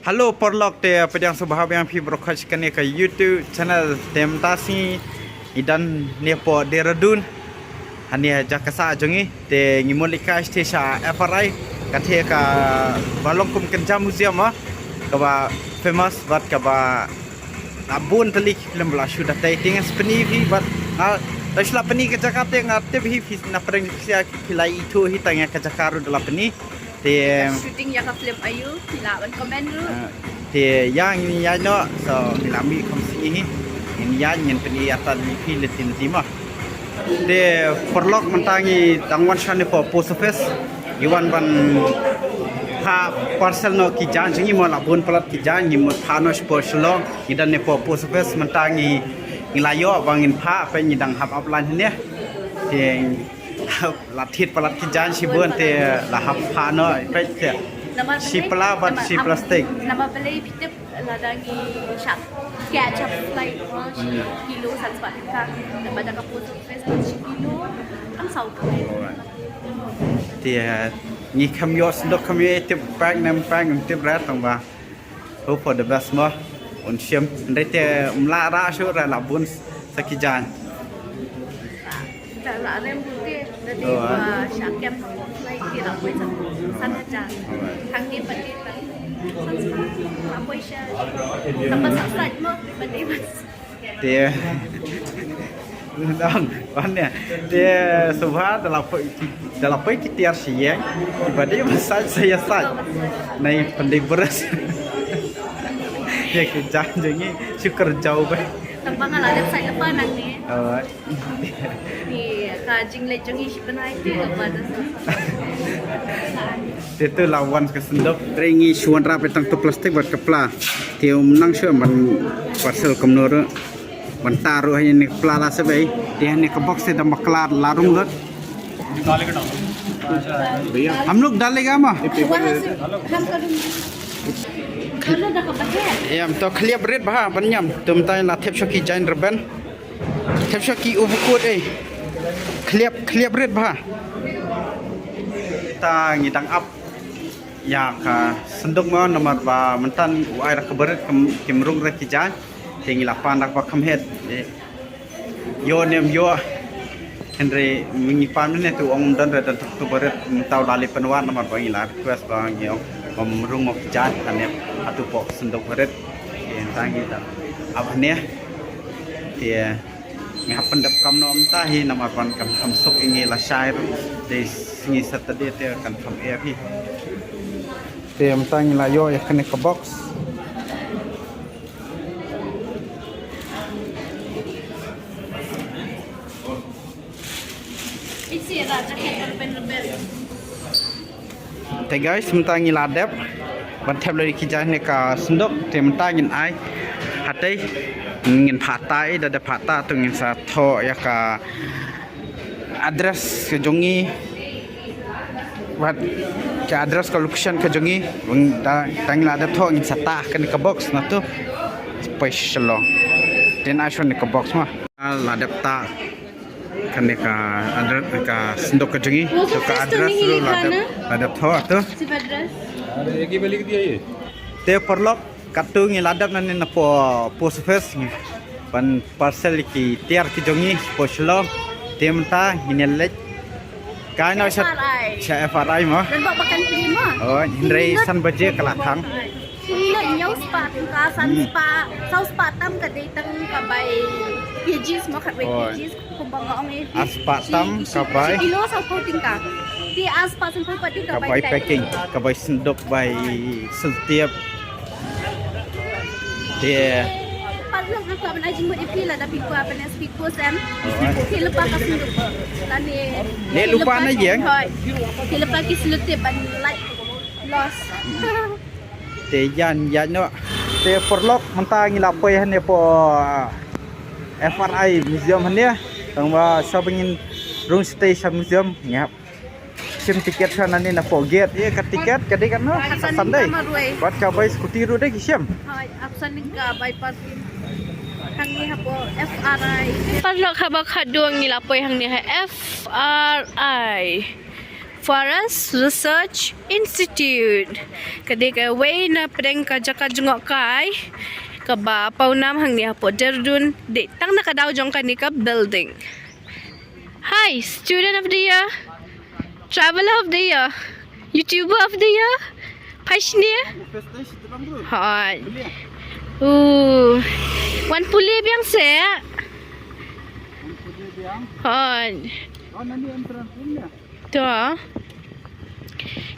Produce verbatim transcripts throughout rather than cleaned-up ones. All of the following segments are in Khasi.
Hello paralok, te pdiang sngewbha biang phi baroh sha kane ka YouTube channel. Te mynta sngi ngi don ne hapoh Dehradun, hangne ha jaka sah jong ngi. Te ngi mut leit kai sha F R I, ka dei kaba long kum ka jam museum, ah, kaba famous bad kaba la bun tylli ki film ba la shoot hatai. Te ngan sa pyni phi bad, ah, tang shu la pyni ka jaka te nga tip hi phi na pdeng phi la ithuh hi tang ïa ka jaka ruh da la pyni. Te shooting ïa ka film aiu, phi lah ban comment ruh. Ah, te ïa ngin ïaid noh, so ngi la mih kham sngi hi. Ngin ïaid ngin pyni ïa ta lei phi lei tin ti ma. Te paralok mynta ngi dang wan shane hapoh post office. Ngi wan ban phah parcel noh ki jaiñ jong ngi mo, la bun palat ki jaiñ, ngi mut phah noh shapoh Shillong. Ngi don ne hapoh post office mynta ngi, ngi la ïoh ba ngin phah, peit ngi dang hap ap line hangne. Te la thied palat ki jaiñ shibun te la hap phah noh, peit te. Shi pla bad shi plastik. Namar balei phi tip lada ngi shah, ngi shah flight mo, shi kilo san spah tyngka. Te bad da ka post office shi kilo, kan saw. Te ngi kham ïoh sdok kham ïoh tip pack ne em pack, ngim tip re tang ba. Hope for the best mo. Un shim. Hynrei te ym lah rah shuh re, la bun sa ki jaiñ. Te la rem bun te, da dei ba shah kem ha pom lai te la poi sa san hajar. Alright. Hangne pat te tang san spah, la poi sha. Tang ba sa sait mo, ba dei ba. Te dang, wan ne. Te sngewbha da la poi ki, da la poi ki tiar shi ïeng. Kiba dei ban sait sa ïa sait. Nai pyndep bret. Ïa ki jaiñ jong ngi shu kyrjaw bha. Tang ba nga la dep sait lypa nangne. Alright. Ni ka jingleh jong ngi shi bnai te kaba da sa. Te to la wan ka synduk. Hynrei ngi shu wanrah beit tang tu plastik bad ka pla. Te ym nang shuh ban parcel kumno ruh. Ban tah ruh ha ine ka pla la seh bha. Te ha ine ka box te dang bakla la rung lut. हम लोग डालेगा मा? हम कर दूंगा। हम लोग का बचे है। Ïa, to khlieh rit bha ban ñiam. To mynta la thep sha ki jaiñ rben. Thep sha ki u bakut ei. Khlieh, khlieh rit bha. Ta ngi dang ap ïa ka synduk mo namar ba mynta u ai ra ka barit kim, kim rung re ki jaiñ. Te ngi la pan da kaba kham het. Ïoh ne em ïoh. Hynrei ngi pan ne te u ong ym don re, don tang tu barit, mynta u la leit pynwad namar ba ngi la request ba ngi ong bym rung mo ki jaiñ, hangne hato poh synduk barit. Te mynta ngi da ap hangne. Te ngi hap pyndep kam noh mynta hi namar ba kan kham suk ïa ngi lashai ruh. Dei sngi Saturday te kan kham ïap hi. Te mynta ngi la ïoh ïa kane ka box. Te guys, mynta ngi la dep ban thep lei ki jaiñ ne ka synduk, te mynta ngin ai hatei, ngin phah tah, da dep phah tah to ngin sa thoh ïa ka address ka jong ngi. Bad ka address ka location ka jong ngi. Bad da, da ngi la dep thoh ngin sa tah kane ka box na to. Poi Shillong. Te ai shuwa ne ka box ma. La dep tah kane ka address ka synduk ka jong ngi. To ka address ruh la dep, la dep thoh to. Te paralok, katto ngi la dep nangne napoh post office ngi ban parcel ki tiar ki jong ngi shapoh Shillong. Te mynta ngin ïa leit kai noh sha F R I. Sha F R I mo. Don ba kan plie mo. Oh, hynrei san baje ka la thang. Plie noh hynñiew spah tyngka, san spah, saw spah tam ka dei tang ka bai kgs mo, khatwei kgs. Kumba nga ong ïa phi. Ar spah tam ka bai. Shi kilo saw phew tyngka. Te ar spah san phew pat te ka bai packing, ka bai synduk, bai syltep. Te. Paralok, nga kwah ban ai jingmut ïa phi lada phi kwah ban ïa speed post em. Te lypa ka synduk. Lane. Ne lypa na ïeng. Hooid. Te lypa ki syltep ban lait loss. Te ïa, ïa noh. Te paralok mynta ngi la poi hangne hapoh, ah, F R I museum hangne. Tang ba shuwa ba ngin rung shatei sha museum ngi hap shim tiket shuwa nangne napoh gate. Ïa ka tiket ka dei katno? Arphew san tyngka marwei. Bad ka bai scooty ruh dei ki shim. Hooid, arphew san tyngka bai parking. Hangne hapoh F R I. Paralok, haba khatduh ngi la poi hangne ha F R I. Forest Research Institute. Ka dei kawei na pdeng ka jaka jngohkai kaba pawnam hangne hapoh Dehradun, dei tang na ka daw jong kane ka building. Hi, student of the year, traveler of the year, YouTuber of the year. Phai shane. Hooid. Uh. Wan pule biang seh. Hooid. To.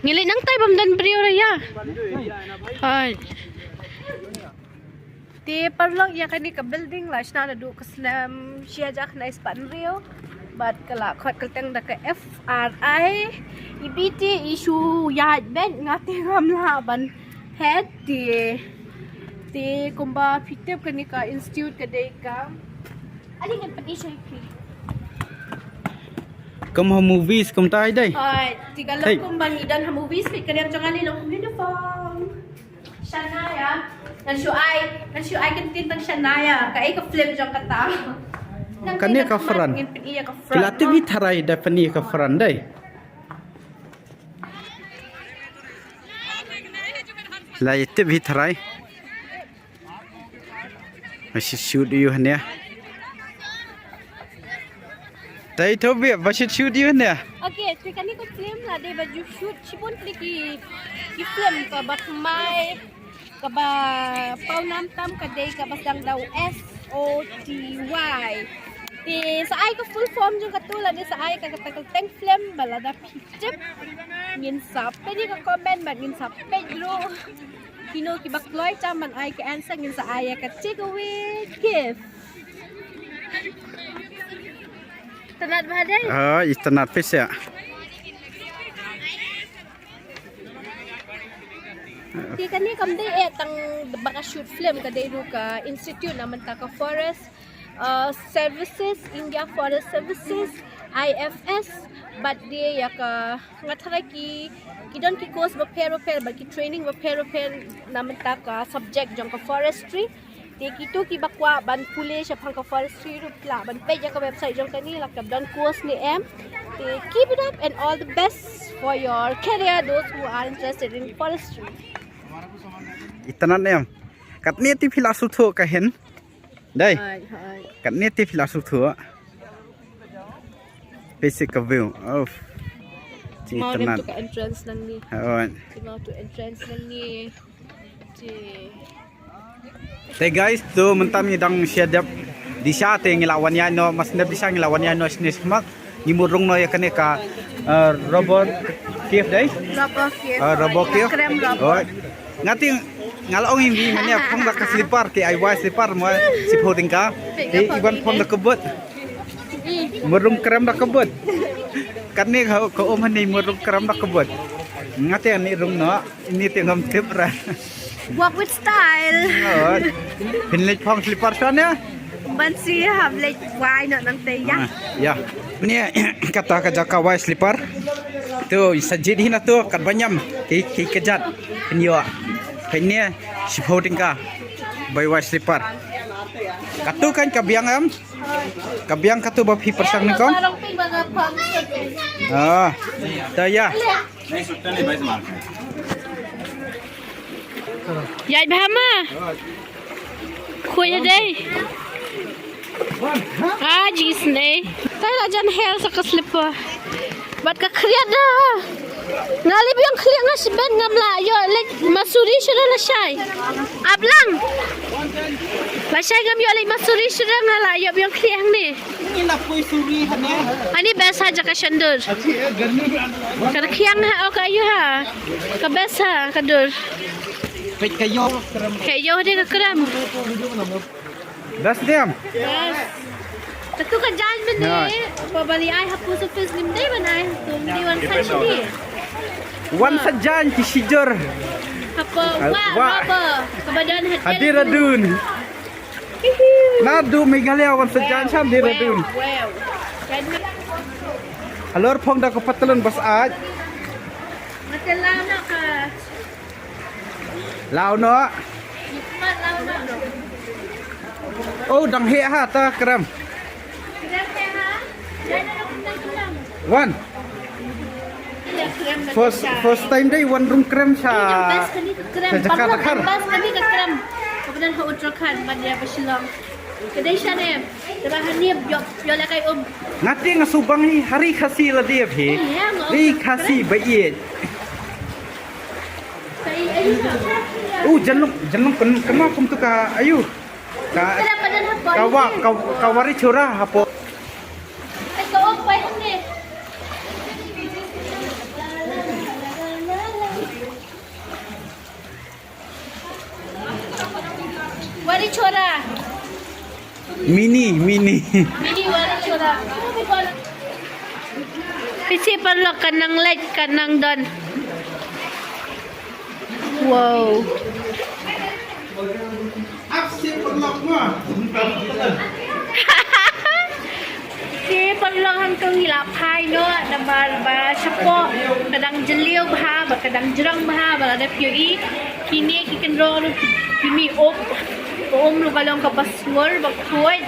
Ngi leit nangtai, bym don briew ruh ïa. Hooid. Te paralok, ïa kane ka building la shna naduh ka snem shi hajar khyndai spah hynriew bad ka la khot kyrteng da ka F R I. Ibi te i shu ïaid beit, nga te ngam lah ban phet te. Te kumba phi tip, kane ka institute ka dei ka, ani ngan pyni sha phi. Kum ha movies kumta hi dei. Hooid, te ka long kumba ngi don ha movies, phi, ka liang jong nga long uniform. Shania. Ngan shu ai, ngan shu ai kyntien tang Shania. Kaei ka film jong kata? Kane ka Fran. Ngan pyni ïa ka Fran. Ki la tip hi tharai da pyni ïa ka Fran dei. La ïa tip hi tharai. Ba shu shoot ïa u hangne. Dei to, ba shu shoot ïa u hangne. Okay, te kane ka film la dei ba ju shoot shibun tylli ki, ki film kaba thymmai, kaba pawnam tam, ka dei kaba sdang da u S O T Y. Te sa ai ka full form jong katu, lane sa ai ka, kata ka kyrteng film ba lada phi tip, ngin sa peit ïa ka comment bad ngin sa peit ruh kino kiba kloi tam ban ai ka answer, ngin sa ai ïa ka takeaway gift. Itynnad bha dei? Ah, itynnad pisa. Te kane kam dei eh tang ba ka shoot film, ka dei ruh ka institute na bynta ka forest uh, services, India Forest Services, I F S, bad dei ïa ka, nga tharai ki, ki don ki course bapher bapher bad ki training bapher bapher na bynta ka subject jong ka forestry. Te kito kiba kwah ban pule shaphang ka forestry ruh, lah ban peit ïa ka website jong kane, lah ka don course ne em. Te keep it up and all the best for your career, those who are interested in forestry. Itynnad ne em. Katne te phi la sngewthuh ka hin. Dei. Hai, hai. Katne te phi la sngewthuh. Basic ka view. Oh. Chi. Mau nem itynnad tu ka entrance nangne. Hai. Chi mau tu entrance nangne. Chi. Te guys, to mynta ngi dang sha dep disa te ngi la wan ïaid noh, mas dep disa ngi la wan ïaid noh shane shakhmat. Ngi mut rung noh ïa kane ka, eh, Robber Cave dei? Robber Cave. Eh, Robber Cave. Krem Robber. Oh. Nga te nga la ong hi mynne phong da ka slipper, ki ai wai slipper mo shiphew tyngka. Te i wan phong da ka boot. Mut rung krem da ka boot. Kane ka, ka um hangne mut rung krem da ka boot. Nga te ani rung noh, ini te ngam tip ra. Walk with style. Oh. Phin leit phong slipper shwa ne? Ban shu hap leit wai noh nangta ïa. Ah, ïa. Ni kata ka jaka wai slipper. To sa jied hi na to, katba ñiam ki, ki kjat. Phin ïoh. Phin ne shiphew tyngka. Bai wai slipper. Katu kan ka biang em. Ka biang katu ba phi pyrshang nyngkong. Ah. Ta ïa. Ïaid bha ma. Khuid ïa dei. Ah, jisne. Tai la jan hel sa ka slipper. Bad ka khriat da. Nga leh biang khlieh nga shibet, ngam lah ïoh leit masuri shuh lashai. Ap lang. Lashai ngam ïoh leit masuri shuh, nga lah ïoh biang khlieh hangne. Ani best ha jaka shandur. Ka rkhiang ha, oh, ka ïoh ha. Ka best ha ka dur. Peit ka ïoh. Ka ïoh de ka krem. Best diam. Best. Katu ka jaiñ mynne, ba bali ai ha post office, ngim dei ban ai, ngim dei wan sa shini. Wan sa jaiñ ki shijur. Hapoh, ah, wah, wah. Kaba don ha Dehradun. Naduh Meghalaya wan sa jaiñ sha Dehradun. Wow, wow. Halor phong da ka patlun bas ait. Mata lama ka. Law noh. Oh, dang heh ha ta krem. Wan. First, first time dei wan rung krem sha. Best kane ka krem. Sha Jakarta. Parlok kan best kane ka krem. Ka ba don ha Uttarakhand, ban ïa ba Shillong. Ka dei shane. Te ba hangne ïoh, ïoh lehkai um. Nga te nga shu bang hi ha ri Khasi la dep hi. Ri Khasi ba ïeit. Ka i, i, i. U janlong, janlong ken, kena kumtu ka ayu. Ka, ka wa, ka, ka wari chura hapoh. Wari chura. Mini, mini. Mini wari chura. Phi sngewbha lok, ka nang leit, ka nang don. Wow. Ap sngewbha lok mo. Te parlok, hangto ngi la phai noh namar ba shapoh ka dang jylliew bha, ba ka dang jrong bha, ba lada phi ïohi kine ki kynrong ruh ki mih um, ka um ruh ka long kaba sur ba khuid.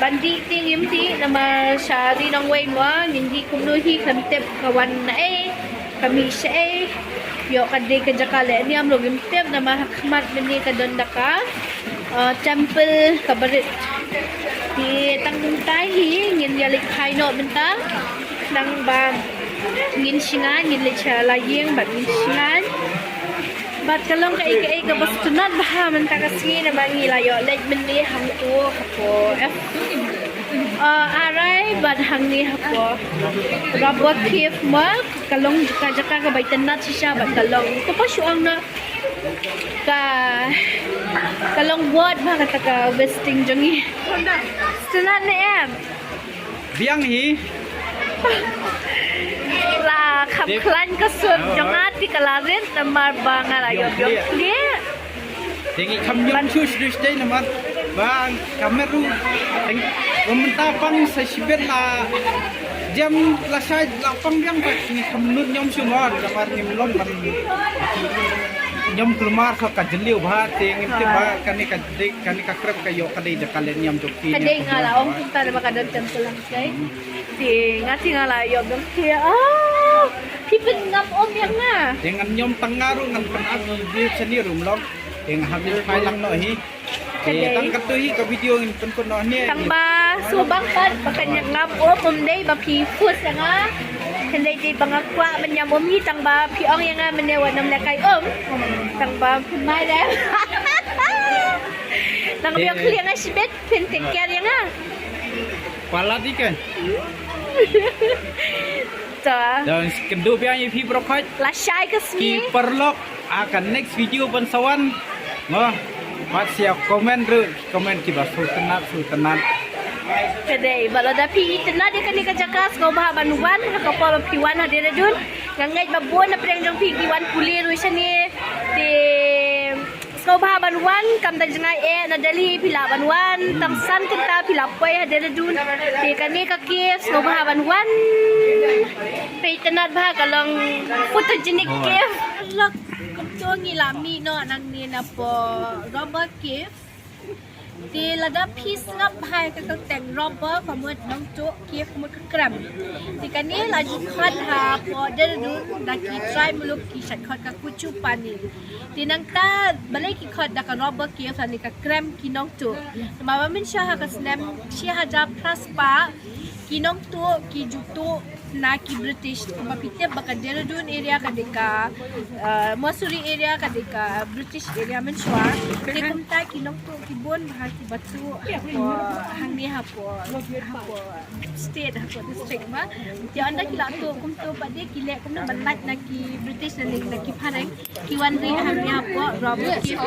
Ban dih te ngim tip namar sha ri nongwei mo, ngin dih kumno hi khlem tip ka wan naei. Ka mih shaei. Ïoh ka dei ka jaka lehniam ruh ngim tip namar ha khmat mynne ka don da ka, uh, temple kaba rit. Te tang mynta hi ngin ïa leit phai noh mynta. Nang ba ngin shngaiñ, ngin leit sha la ïing bad ngin shngaiñ. Bad ka long kaei kaei kaba sngewtynnat bha mynta ka sngi namar ngi la ïoh leit mynne hangto hapoh, eh, uh, Arai bad hangne hapoh Rubber Cave mo. Ka long ka jaka kaba itynnat shisha bad ka long, kumba shu ong noh, ka, ka long worth bha kata ka visiting jong ngi. Sngewtynnat ne em? Biang hi. La kham khlaiñ ka sur jong nga, te ka la rit namar ba nga la ïoh biang khlieh. Te ngi kham ñiom shuh shuh shuh namar ba ka met ruh. Teng, mynta pang sa shibit la jem, la shai la pang biang, ba ngi kham nud ñiom shuh mo namar ngim long ban ñiom kulmar, ka jylliew bha. Te ngim tip ba kane ka dei, kane ka krem ka ïoh ka dei da ka lehniam jong ki. Ka dei, nga la ong kumta namar ka don temple lang kai. Te nga te nga la ïoh biang khlieh. Ah, phi pynngap um ïa nga. Te ngan ñiom tang nga ruh, ngan pynap ïa phi shane ruh, mlong. Te nga hap ïa phai lang noh hi. Te tang katto hi ka video ngin pynkut noh ne. Tang ba shu bang pat ba kan ïa ngap um, um dei ba phi force ïa nga. Kan dei dei ba nga kwah ban ñiom um hi, tang ba phi ong ïa nga mynne wat nym lehkai um. Tang ba phi mai dei. Nang biang khlieh nga shibit, phin take care ïa nga. Palat ïa ka. Ta. Don kynduh biang ïa phi baroh khoit. Lashai ka sngi. Ki paralok, ha ka next video ban sa wan. Mo, pat sa comment ruh, comment kiba sngewtynnat, sngewtynnat. Ka dei, ba lada phi itynnat ïa kane ka jaka, sngewbha ban wan, ha ka por ba phi wan ha Dehradun. Nga ngeit ba bun na pdeng jong phi ki wan pule ruh shane. Te sngewbha ban wan, kam da jngai eh na Delhi phi lah ban wan, tang san kynta phi lah poi ha Dehradun. Te kane ka cave sngewbha ban wan. Phi itynnat bha, ka long photogenic cave. Lok, kumto ngi la mih noh nangne napoh Rubber Cave. Te lada phi sngap bha ïa ka kyrteng Rubber, ka mut nongtuh, Cave ka mut ka krem. Te kane la ju khot hapoh Dehradun da ki trai muluk ki shait khot ka Kuchupani. Te nangta balei ki khot da ka Rubber Cave lane ka krem ki nongtuh. Namar ba mynshuwa ha ka snem shi hajar phra spah ki nongtuh ki ju tuh na ki British. Kumba phi tip ba ka Dehradun area ka dei ka, uh, Mussoorie area ka dei ka British area mynshuwa. Te kumta ki nongtuh ki bun bha kiba tuh hapoh hangne hapoh, hapoh state, hapoh district ba. Te ynda ki la tuh kumto pat de ki leh kumno ban lait na ki British lane na ki phareng. Ki wan rieh hangne hapoh Rubber Cave,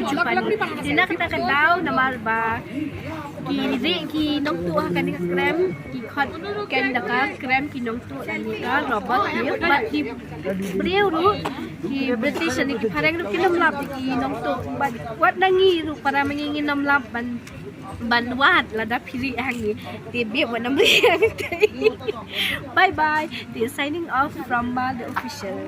Kuchupani. Te na kata ka daw namar ba ki rieh ki nongtuh ha kane ka krem, ki khot keiñ da ka krem ki nongtuh lane ka Rubber Cave. Bad ki briew ruh, ki British lane ki phareng ruh kin ym lap ïa ki nongtuh. Bad wat na ngi ruh para ma ngi ngin ym lap ban, ban wad lada phi rieh hangne. Te bit wat nym rieh hangtei. Bye bye. Te signing off from Mal the Official.